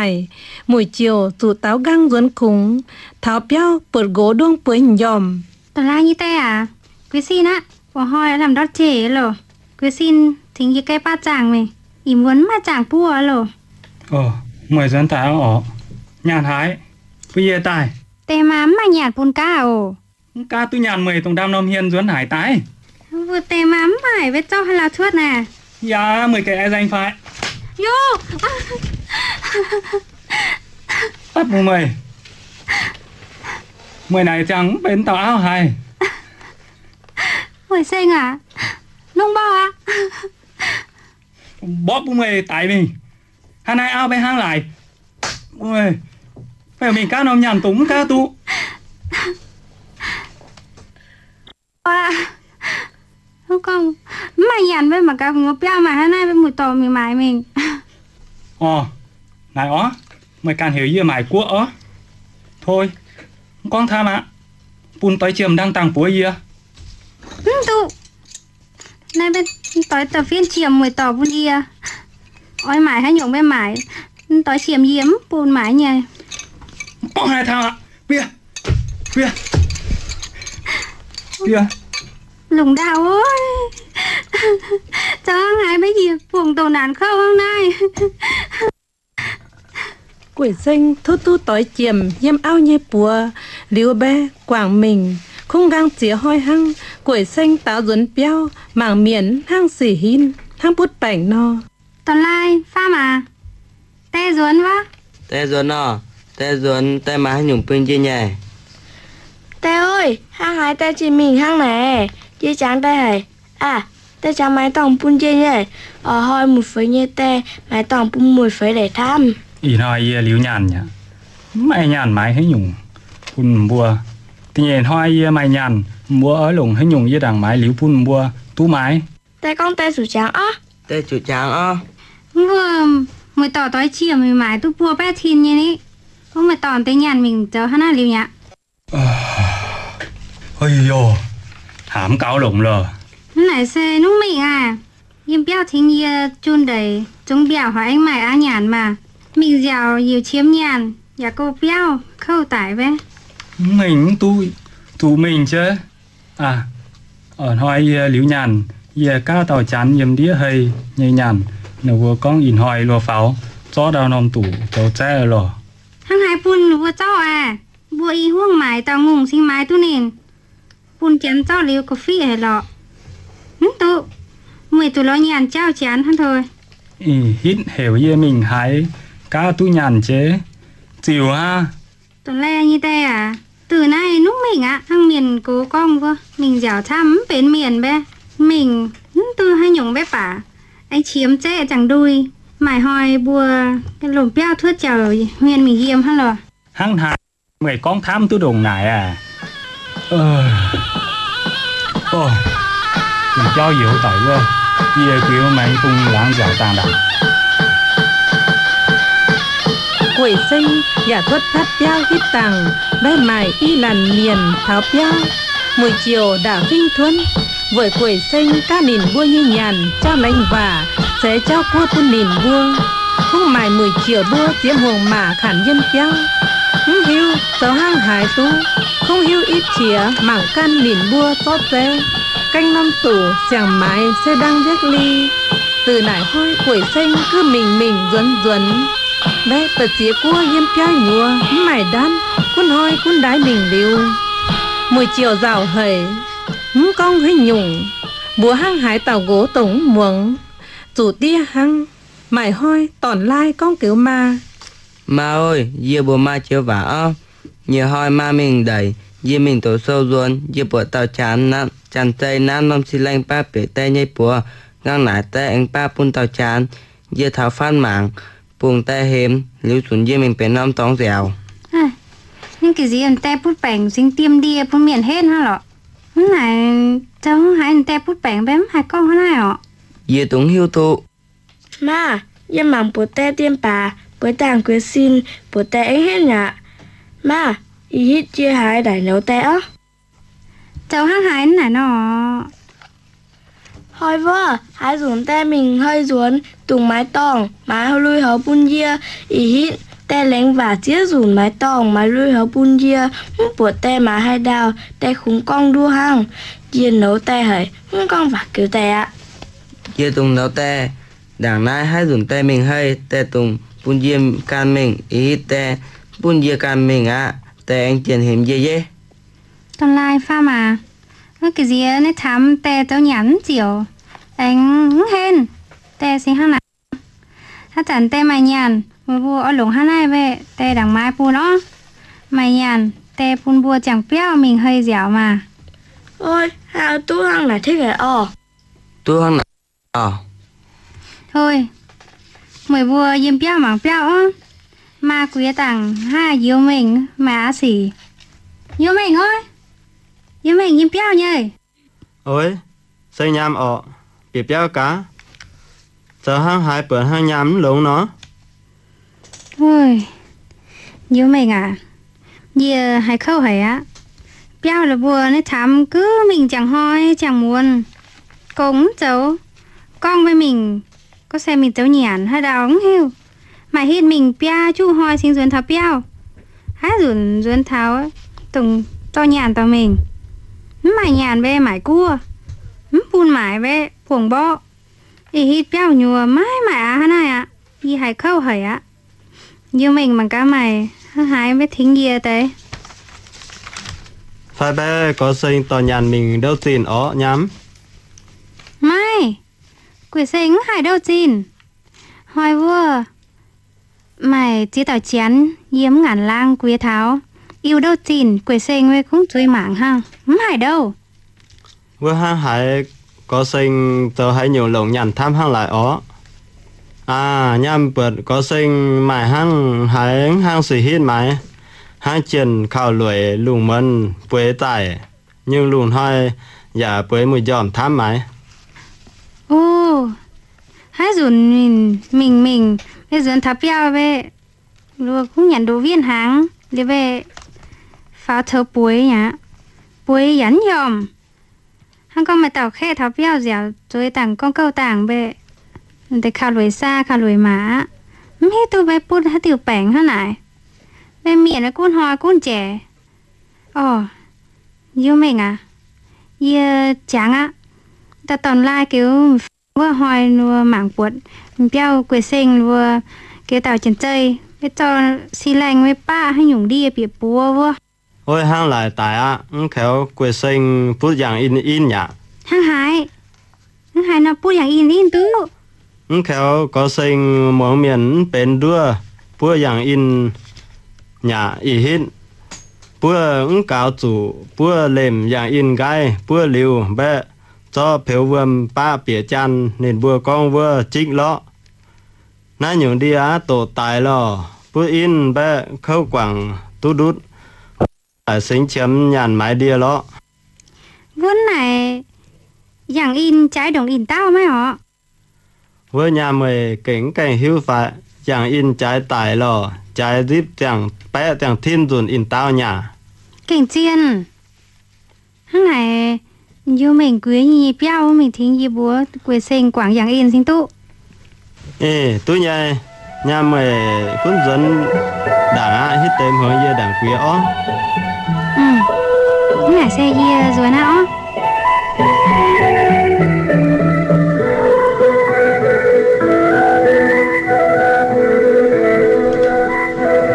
haic, Mueic Ziouc zuqc daaux nqaang nzuonx kungx, taux biauv buatc nqox nduov bueix m'njormh. Da'laaih nyei die aac, gueix sin aqv, buov hnoi lamh ndortv jeic loh. Gueix sin tengx yie gaeqv baav zaangh mingh, ih muonz mv maaih zaangh buov loh. Meih nzuonx daaih oc. Nyaanh haaix? Bun yie daaih. Die maa mv maaih nyaanh bun gaav oc. Mv gaav duqv nyaanh meih dongh ndaam norm hmien nzuonx haaix daaih? Mbuo die maa mv maaih, weic zouv haaix lauh cuotv naaic? Yaac meih ganh aengx nzaeng fai? Yo, dapv bun meih. Meih naaic ziangh mv benx dauh auv haic. Weic seng aac, nungv mborqv aqv. Mborqv bun meih daix mingh. Hnangv naaiv auv maiv hnangv laaix. Meih mingh gaav norm nyaanh dongh mv gaav duqv. Mv maaih nyaanh maiv mangc gaax, mbuo biauv maaih hnangv naaiv, mbuo muoz-doic mingh maaiz mingh. Orv, naaic orv, meih ganh heuc yie maaic guoqv orv. Toi, mv gorngv camv aqv. Bun doix jiem ndangv dangh buoz yie. Mv duqv. Naaiv doix dauh fienv jiem mueiz dorh bun yie. Oix maaic haaix nyungc maiv maaic, doix jiem yie mv bun maaiz nyei. Mv gorngv haaix taux aqv. Bieqc, bieqc, bieqc. Lungh ndau ov, zoux hnangv haaix maiv yie bungx doqc naanc kouv hnangv naaiv. Gueic Seng tov duqv doix jiem yiem auv nyei buoz liuz mbaeqv guangc mingh. Kungx nqaang ziex hnoi hnangv, Gueic Seng daaux nzuonx biauv mangc mienh hnangv sic hinv hnangv butv baengc nor. Dorn-laai, faam aac, die nzuonx wuov? Die nzuonx nor. Die nzuonx, die maaih haaix nyungc bun yie nyei? Die oi, hnangv haaix die zinh mingh hnangv naaic? Yie jangx die haic. Aav, die jangx maaiz dorngh bun yie nyei. Oix hnoi mueiz feix nyei die maaiz dorngh bun mueiz feix deix camv. Ih hnoi yie liuz nyaanh aqv, mv maaih nyaanh maaiz haaix nyungc bun mbuo. Da'nyeic hnoi yie maaih nyaanh, mbuo oix longc haaix nyungc yie ndaangc maaiz liuz bun mbuo duqv maaiz. Die gorngv die zuqc jangx orv. Die zuqc jangx orv. Mbuo mueiz dorh doix jiem mingh maaiz duqv buo baeqv cin nyei ni. Gorngv mueiz dorh deix nyaanh mingh zoux hnangv naaiv liuz aqv. Oi yo, hnamv gauh longx loh. Mv naaic se nungv mingh aav. Yiem biauv tengx yie jun ndeic zungx mbiaauc haic, aengx maaih aqv nyaanh maah. Mingh nziaauc yiuc qiemx nyaanh yaac go biauv kouv daic wuov. Mv mingh mv duqv, zuqc mingh jiex. Aav, hnoi yie liuz nyaanh, yie gaav dauh janx yiem ndiev hei nyei nyaanh. Ninh mbuo gorngv ih hnoi luoh faaux zorqv ndau norm duqv zoux zaeqv lorh. Hnangv haaix bun ninh mbuo zorqv aqv? Mbuo i hungh maaic dauh ngongh cingx maaiz duqv ninh. Bun janx zorqv liuz ga'fiqv haic lorqc. Mv duqv, meih zuqc lorz nyaanh jauv janx hnangv toi. Ih hitv heuc yie mingh haaix gaav duqv nyaanh jiex? Ziux aqv. Dongh laeh nyei die aac, duqv naaiv nungv mingh aqv. Hnangv mienh gox gorngv wuov, mingh nziaauc camv mv benx mienh mbaeqv. Mingh mv duqv haaix nyungc mbaeqv baac aengx qiemx zaeqv ziangh ndui. Maaih hnoi mbuo lomh biauv tuotv jauv-hmien mingh yiem hnangv lorh. Hnangv haaix? Meih gorngv camv duqv ndongc naaic aav? Dongh jauv youz daic wuov, yie gux maengx bung laangz nziaauc dangh ndaangc. Gueic Seng yaac cuotv patv biauv hitv dangh, mbaeqv maaic i laanh mienh taux biauv. Mueic Ziouc ndaauc fingv tuonv, weic Gueic Seng gaav ninh mbuo nyei nyaanh jauv laengz waac, ceix jauv guoqv bun ninh mbuo. Kungx maaic Mueic Ziouc mbuo ziex muangx maac kanh yiem biauv. Mv hiuv zoux hnangv haaix duqv, kungx hiuv ipv qiex mangc ganh ninh mbuo zorqv zaeqv. Gaeng norm doqc siang-maix se ndang nziekv li. Zuqc naaic hnoi Gueic Seng gouv mingh mingh nzuonx nzuonx. Mbaeqv da'ziex guoqv yiem biauv nyuoz mv maaih ndaamv, gunv hnoi gunv ndaix mingh liuz. Mueic Ziouc nzauc haic, mv gorngv haaix nyungc, mbuox hnangv haaix dauh nqox dongh mv muangx, zuqc diev hnangv. Maaih hnoi dorn-laai gorngv geux maa, Maa oi, yie mbuox maa joux waac orv. Nyei hnoi maa mingh ndeic, yie mingh doqc sou nzuonx, yie buatc dauh janx, janx-zei naaiv norm cing-laengh baav bieqc die nyei buoz, nqaang naaic die aengx baav bun dauh janx. Yie taux faanv mangc, bungx die hemx, liuz zunc yie mingh benx norm dorngx nziaauc. Ninh ga'nziex die butv baengc cingx diemv ndie bun mienh henv hnangv lorqc. Mv naaic zoux hnangv haaix die butv baengc mbaeqv mv haih gorngv hnangv naaiv orqc. Yie dungx hiuv duqv. Maa, yie mangc buoz-die dien baac bueix dangh gueix sin, buoz-die aengx henv aqv. Maa, ih hitv yie haiz ndaic nouz die orv. Zoux hnangv haaix naaic nor? Hnoi wuov haaix nzunc die mingh hnoi nzuonx dungx maaiz dorngh maaiz lui-houx bun yie. Ih hitv Die laengz waac ziex nzunc maiv dorngh maiv lui hov bun yie, mv buatc die maaih haaix ndau, die kungx gorngv nduov hnangv. Yie nouz die haic, mv gorngv waac geux die aqv. Yie dungx nouz die. Ndaangc naaiv haaix nzunc die mingh hei, die dungx bun yie ganh mingh. Ih hitv die bun yie ganh mingh aqv, die aengx jienh hemx yie yeiv. Dongh laai faam aac, wuov ga'nziex naaiv camv die zoux nyanc mv ziouc aengx mv henv. Die se hnangv naaic. Haaix zanc die maaih nyanc, meih mbuo oix longc hnangv naaiv mbeqc, die ndaangc maaiz bun orv. Maaih nyanc die bun mbuo ziangh biauv mingh hei nziaauc maah. Oi, haaix duqv hnangv naaic tingv haic orv. Duqv hnangv naaic orv. Oi, meih mbuo yiem biauv mangc biauv orv. Maa guiex dangh haaix Njoux Mengh maaih aqv sic. Njoux Mengh oi, Njoux Mengh yiem biauv nyei. Oi, seng nyaam orqc, bieqc biauv gaax. Zoux hnangv haaix buatc hnangv nyaam mv longx nor? Oi, Njoux Mengh aac, yie haiz kouv haic aqv. Biauv la'buoz naaiv camv gux mingh ziangh hnoi ziangh muonz, gong mv zoux, gorngv mbuo mingh, gorngv se mingh zoux nyanc haaix ndau mv hiuv. Maaih hitv mingh biaa juqv hnoi cingx nzuonx taux biauv. Haaix nzunc nzuonx taux dongh dorh nyanc dorh mingh. Mv maaih nyanc mbe maaic guoqv, mv bun maaic mbe buongh mborqv. Ih hitv biauv nyuoz maiv maaih aqv hnangv naaiv aqv. Yie haiz kouv haic aqv. Njoux Mengh mangc gaax maaih hnangv haaix maiv tengx yie deix. Fai mbe gorx seng dorh nyanc mingh ndouv zinh orqc nyaam? Maiv, gueic seng mv haih ndouv zinh. Hnoi wuov maaih ziex dauh janx yiem mv ngaanc laang guiex taux, iu ndouv zinh gueic seng mbe kungx zueiz mangc hnangv, mv haih ndouv. Wuov hnangv haaix gorx seng zoux haaix nyungc longc nyanc camv hnangv laaic orqc? Aa, nyaam buatc gorx seng maaih hnangv haaix hnangv sic hitv maaiz, hnangv jienh kauv lueic lungh muonz bueix daaih, nyungc lungh hnoi yaac bueix mueiz njormh camv maaiz. O, haaix nzunc mingh mingh mbe nzuonx taux biauv mbe, luoz kungx nyanc ndoqc wiev hnaangx liuz mbe faaux coux bueix aqv. Bueix yaac mv njormh. Hnangv gorngv maaih dauh kaeqv taux biauv nziaauc zueiz dangh gorngv gouv dangh mbe, deix kauv lueic saa kauv lueic maac aqv. Mv hiuv duqv mbe butv haaix diuh baengc hnangv naaic. Mbe mienh gunv hnoi gunv njaaic. Orv, Njoux Mengh aac, yie jangx aqv. Dauh dorn-laai geux wuov hnoi wuov mangc buatc biauv gueic seng wuov geux dauh janx-zei, mbe zorqv si laengh mbe baqv haaix nyungc ndie bieqc buoz wuov. Oi, hnangv laaic daic aqv. Mv kaux gueic seng butv yangh in in yaac. Hnangv haaix? Hnangv haaix nor butv yangh in in duqv? Mv kaux gorx seng muangx mienh mv benx nduov, buov yangh in yaac ih hitv. Buov mv gaux zuqc, buov lemh yangh in nqaiv, buov liuz mbaeqc zorqv peux wuom baqv bieqc jaan, ninh mbuo gorngv wuov jikv lorqc. Naaiv nyungc ndie aqv doqc daic lorh, butv in mbaeqc kouv guangc duqv ndutv, laaic singx qiemx nyanc maaiz ndie lorqc. Wuov naaic yangh in jaaix ndongc in dauh maiv orqc? Wuov nyaam meih gengh mv gaengh hiuv fai? Yangh in jaaix daic lorh, jaaix nzipv ziangh baeqv ziangh tinv nzunc in dauh nyaac. Gengh zien. Hnangv naaic, Njoux Mengh guiex nyei biauv mingh tengx yie mbuox gueic seng guangc yangh in cingx duqv. Ih, duqv nyei. Nyaam meih gunv nzuonx ndaangc aqv, hitv deix hmuangx yie ndaangc guiex orv. Mv naaic se yie nzuonx aqv orv.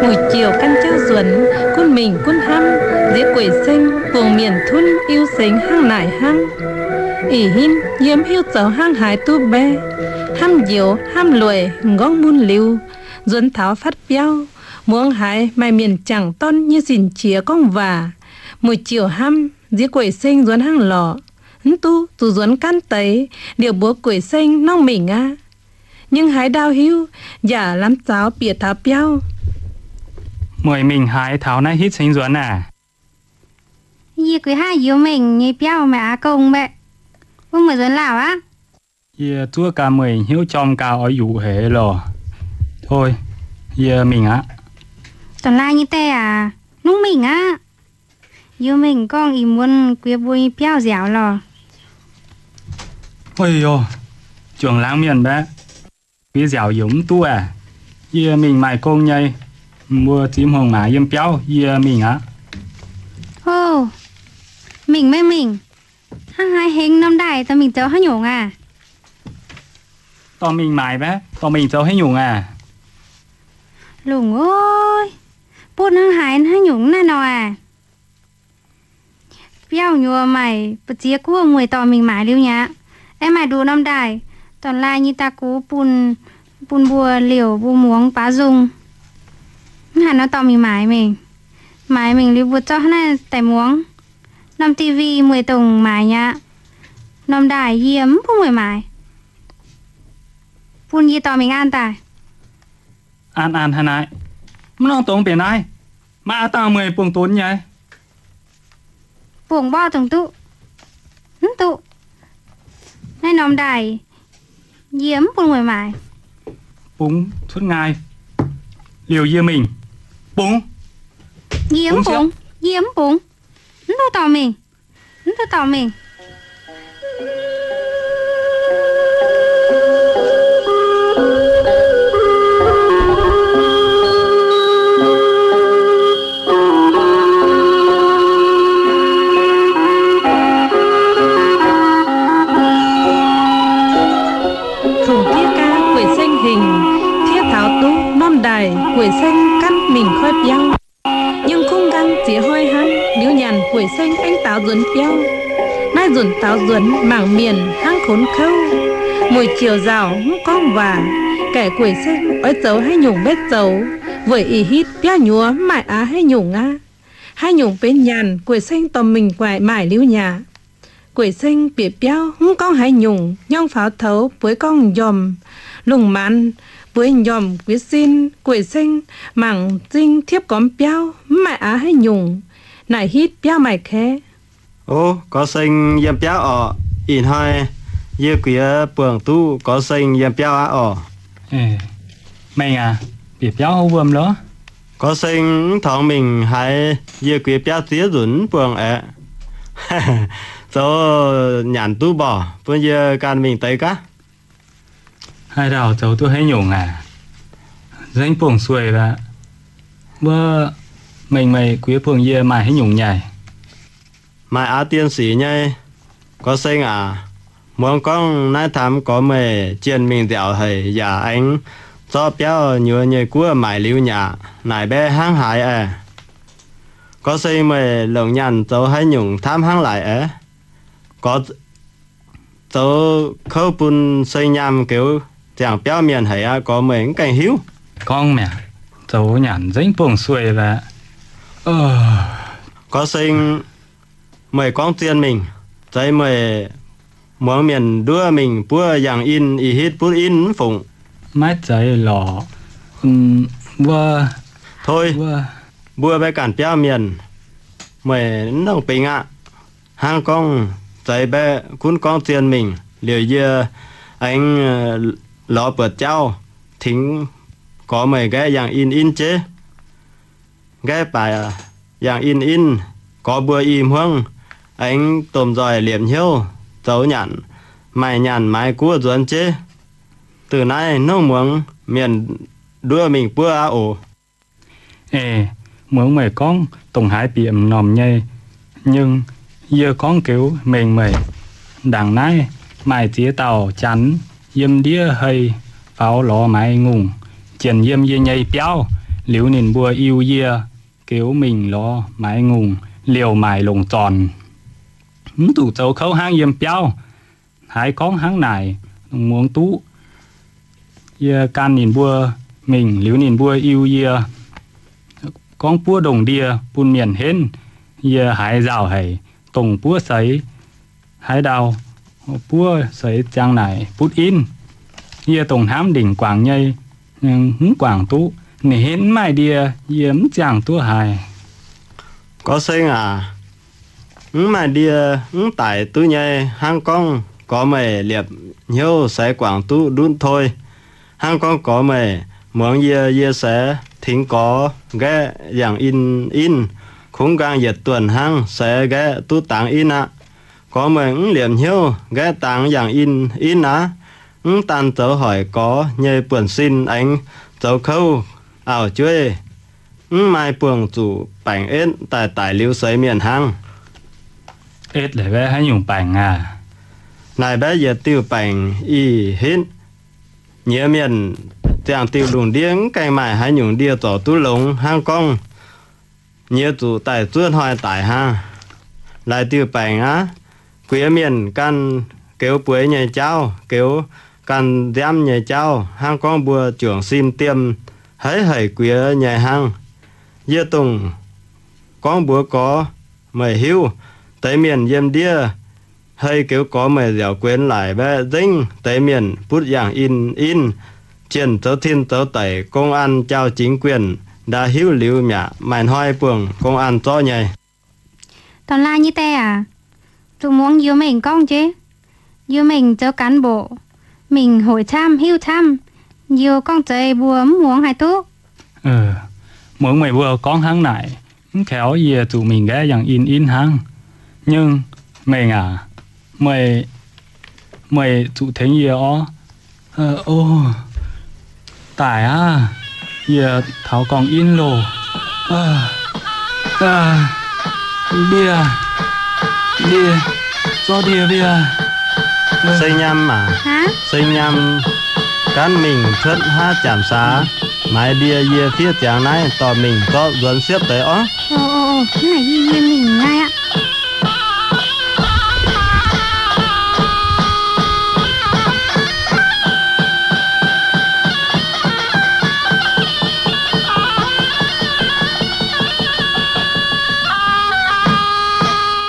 Muic jiouc gan jauv nzuonx, gunv mingh gunv hnamv, nziex gueic seng bungx mienh tunv iu sengx hnangv naaic hnangv. Ih hinv yie mv hiuv zoux hnangv haaix duqv mbaeqv, hnamv njoux hnamv lueic m'nqorngv mun liuz, nzuonx taux fatv biauv, muangx haiz maaih mienh jangc dorn nyei zinh qiex gorngv waac, muic jiouc hnamv nziex gueic seng nzuonx hnangv lorqc, mv duqv zuqc nzuonx gaanv deix, liouc mbuox gueic seng norm mingh aqv. Nhưng haaix ndau hiuv, njaaux lamz zaux bieqc taux biauv. Mueic mingh haaix taux naaiv hitv cingx nzuonx aah? Yie guix haav Njoux Mengh nyei biauv maaih aav gong mbaeqv. Wuov mueic nzuonx lauh aqv. Yie zuov gaax mueic hnyouv jorm gaax oix yuqc haic lorh. Oi, yie mingh aqv. Dorn-laai nyei die aac, nungv mingh aqv. Njoux Mengh gorngv ih muonz guiex mbuo nyei biauv nziaauc lorh. Oi yo, juangc laangz mienh mbaeqv, guiex nziaauc yaac mv duqv aah. Yie mingh maaih gong nyei. Mbuo ziex hmuangx maaiz yiem biauv, yie mingh aqv. O, mingh maiv mingh? Hnangv haaix hengx, norm ndaaih dorh mingh zoux haaix nyungc aqv? Dorh mingh maaiz maiv? Dorh mingh zoux haaix nyungc aqv? Lungh ov, butv hnangv haaix, haaix nyungc naaiv nor aqv? Biauv nyuoz maaih buoz-ziex guoqv mueiz dorh mingh maaiz liuz nyei aqv. Aengx maaih nduqc norm ndaaih dorn-laaih nyei daaih gux bun, bun mbuo liouc mbuo muangx baaux nzung. Mv haaix nor dorh mingh maaiz mingh. Maaiz mingh liuz mbuo zorqv hnangv naaiv daaih muangx. Norm D V mueiz dongh maaiz nyei aqv. Norm ndaaih yie mv bun mueiz maaiz. Bun yie dorh mingh an daaih. An an haaix naaic? Mv norm dongh mbenc naaiv. Maaih aav dangh mueiz bungx donx nyei. Bungx mborqv dongh duqv. Mv duqv. Naaiv norm ndaaih yie mv bun mueiz maaiz. Bungx cuotv nqaai. Liouc yie mingh. Bungx. Yie mv bungx. Yie mv bungx. Mv duqv dorh mingh. Mv duqv dorh mingh. Kungx diev gaax Gueic Seng hingh, diev taux duqv norm ndaaih Gueic Seng gaanv mingh koiv biauv. Nyungc kungx nqaang ziex hnoi hnangv, liuz nyanc Gueic Seng aengx daaux nzuonx biauv. Naaiv nzunc daaux nzuonx mangc mienh hnangv konx kouv. Mueic ziouc nzauh mv gorngv waac, gaeqv Gueic Seng oix zoux haaix nyungc maiv zoux, weic ih hitv biauv nyuoz mv maaih aav haaix nyungc aqv. Haaix nyungc benx nyanc Gueic Seng dorh mingh guaix maaih liuz nyaqc. Gueic Seng bieqc biauv mv gorngv haaix nyungc, hnyouv faaux toux bueix gorngv njormh, lungh maanz bueix njormh guiex sin. Gueic Seng mangc m'zing tiepv gormx biauv mv maaih aav haaix nyungc. Naaic hitv biauv maaih kaeqv. O, Gorx Seng yiem biauv orqc? Ih hnoi yie guiex buangh duqv Gorx Seng yiem biauv aqv orqc? Meih aac, bieqc biauv wuom lorqc. Gorx Seng mv torngx mingh haaix, yie guiex biauv ziex nzunc mv buangh aeqv, zoux nyanc duqv mborqc bun yie ganh mingh deix gaav. Haaix dauh zoux duqv haaix nyungc aac? Nzengc buangh sueih lorqc. Wuov, mengh meih guiex buangh yie maaih haaix nyungc nyaic? Maaih aav dien sic nyei, Gorx Seng aac. Muangx gorngv naaiv taamx gorx meih jienh mingh nziaauc haic yaac aengx zorqv biauv nyuoz nyei guoqv maaic liuz nyaqc, naaic mbaeqv hnangv haaix aeqv? Gorx Seng, meih longc nyaanh zoux haaix nyungc hnamv hnangv laaic aeqv? Gorx, zoux kouv bun Seng nyaam goux ziangh biauv mienh haic aqv, gorx meih mv gaengh hiuv. Gorngv mi'aqv, zoux nyanc nzengc buangh sueih lorqc. Gorx Seng, meih gorngv zien mingh, zeiz meih muangx mienh nduov mingh buov yangh in, ih hitv butv in mv fungc. Maiv zeiz lorqc. Wuov, toi, mbuo mbaeqv ganh biauv mienh, meih mv nongh bingx aqv. Hnangv gorngv zeiz mbaeqv gunv gorngv zien mingh liouc yie aengx lorz buoz-jauv tingx gorx meih nqaeqv yangh in in jeiv. Nqaeqv baac yangh in in, gorx mbuo i hmuangv aengx domh nzoih liepc hnyouv zoux nyanc, maaih nyaanh maaiz guoqv nzuonx jeiv. Dongh naaiv nongv muangx mienh nduov mingh buov aqv oc. Ei, muangx meih gorngv dongh haaix bieqc m'normh nyei. Nyungc yie gorngv geux mengh meih, ndaangc naaiv maaih ziex dauh janx yiem ndiev hei faaux lorz maaiz ngongh, jienc yiem yie nyei biauv, liuz ninh mbuo iu yie geux mingh lorz maaiz ngongh liouh maaic longc zornc. Mv zuqc zoux kouv hnangv yiem biauv. Haiz gorngv hnangv naaic, muangx duqv. Yie gan ninh mbuo mingh liuz ninh mbuo iu yie gorngv buov ndongh ndie bun mienh henv. Yie haiz nzauh haic, dongh buov seix haaix ndau, buov seix ziang naaic butv inv. Yie dongh hnamv ndingc guangc nyei, mv guangc duqv. Ninh henv mv maaih ndie, yie mv ziangh duqv haiz. Gorx Seng aac, mv maaih ndie mv daic duqv nyei. Hnangv gorngv gorx meih liepc hnyouv se guangc duqv ndutv toi. Hnangv gorngv gorx meih muangx yie, yie se tingx gorx nqaeqv yangh in inv, kungx nqaang yietc duonh hnangv se nqaeqv duqv dangx inv aqv. Gorx meih mv liepc hnyouv nqaeqv dangx yangh in inv aqv. Mv daan zoux hoic gorx nyei buonv-sin, aengx zoux kouv auv-jueiv Mv maaih buangh zuqc baengc etv daaih daic liuz seix mienh hnangv. Etv leiz mbaeqv haaix nyungc baengc aac? Naaic mbaeqv yietc diuh baengc ih hitv. Nyiex mienh ziangh diuh lungh ndiev mv gaengh maaih haaix nyungc ndie zorc duqv longx hnangv gorngv nyiex zuqc daaih zuov hnoi daic hnangv. Laaix diuh baengc aqv, guiex mienh gan geux bueix nyei jauv, geux gan nziaamv nyei jauv, hnangv gorngv mbuo juangc sin diem haiz haic guiex nyei hnangv. Yie dongh gorngv mbuox gorx meih hiuv, deix mienh yiem ndiev hei geux gorx meih nziaauc guenx laic mbaeqv nzengc, deix mienh butv yangh in in, jienh zoux tin zoux deic, công an jauv-jingx guienh, ndaa hiuv liuz mi'aqv, maaih hnoi buangh công an zorqv nyei. Dorn-laa nyei die aac, zuqc muangx youz mengh gorngv jiex. Youz mengh zoux cán bộ, mingh hoic camv, hiuv camv, youz gorngv zeiz mbuo mv muangx haih duqv. Muangx meih mbuo gorngv hnangv naaic, mv kaux yie zuqc mingh nqaeqv yangh in in hnangv. Nyungc mengh aac, meih, meih zuqc tengx yie orv. O, daic aqv. Yie taux gorngv in loh. Ndie, ndie, zorqv ndie mbiav. Seng nyaam aac, seng nyaam, gaanv mingh cuotv haav Janx-Saax, maaiz ndie yie fiev ziangx naaiv dorh mingh zorqv nzuonx siepv deix orv. Naaic yie mingh naaiv aqv.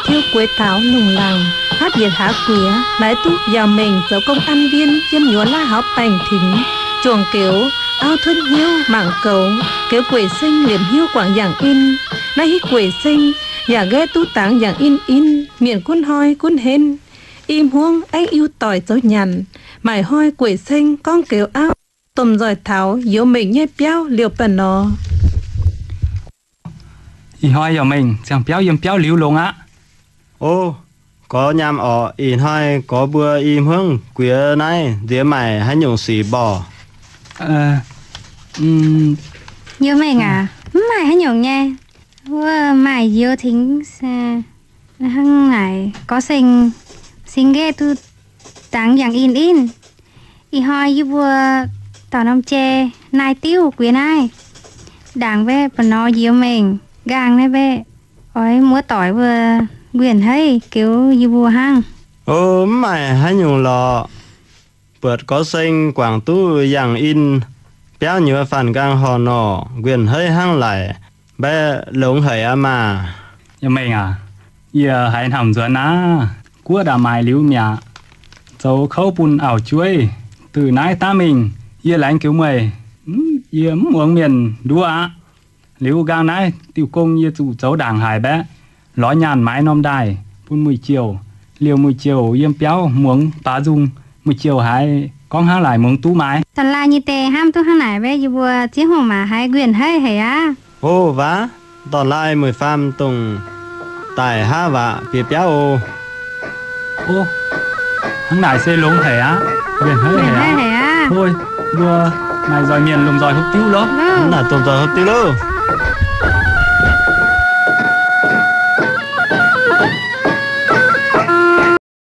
Tiuv gueix taux lungh laangc, hapv yietc hlaax guiex laaix duqv yaac mengh zoux công an viên yiem nyuoz laav haux baengh tengx, juangc geux, auv cuotv hnyouv mangc goux, geux gueic seng liemh hnyouv guangc yangh in. Naaiv hitv gueic seng yaac nqaeqv duqv dangx yangh in in, mienh gunv hnoi gunv henv. I hmuangv aengv iu doic zoux nyanc, maaic hnoi gueic seng gorngv geux auv, domh nzoih taux youz mengh nyei biauv liouh ba'nor. Ih hnoi yaac mengh ziangh biauv yiem biauv liuz longx aqv. O, gorx nyaam orqc, ih hnoi gorx mbuo i hmuangv guiex naaiv nziex maaic haaix nyungc sic mborqc? Youz mengh aac, mv maaih haaix nyungc nyei. Wuov maaih youz tengx hnangv naaic gorx seng, seng nqaeqv duqv dangx yangh in in. Ih hnoi yie mbuo dorh norm jai naaiv diuv guiex naaiv, ndaangc mbaeqv ba'nor youz mengh nqaang naaiv mbaeqv oix muoz-doic mbuo nquenh haiv geux yie mbuo hnangv. O, mv maaih haaix nyungc lorqc. Buatc gorx seng guangc duqv yangh in biauv nyuoz faanh nqaang horh nor, nquenh haiv hnangv laic, mbaeqv longx haic aqv maah. Youz mengh aac, yie haiz hnamv nzuonx aqv. Guoqv ndaaih maaic liuz mi'aqv, zoux kouv bun auv-jueiv, duih naaiv daav mingh yie laengz geux meih, yie mv muangx mienh nduov aqv. Liuz nqaang naaiv diuh gong yie zuqc zoux ndaangc haic mbaeqv, lorz nyaanh maaiz norm ndaaih bun muic-jouh. Liouh muic-jouh yiem biauv muangx baax nzung, muic-jouh haiz gorngv hnangv laaic muangx duqv maaiz. Dorn-laa nyei die hnamv duqv hnangv naaic mbaeqv, yie mbuo ziex hungh maac haiz nquenh haiv haic aqv. O, waac, dorn-laa mueiz-faam dongh daic haav waac bieqc biauv oc. O, hnangv naaic se longx haic aqv. Nquenh haiv haic aqv. Oi, mbuo maaih nzoih mienh lomh nzoih hopv diuv loh. Mv naaic domh nzoih hopv diuv loh.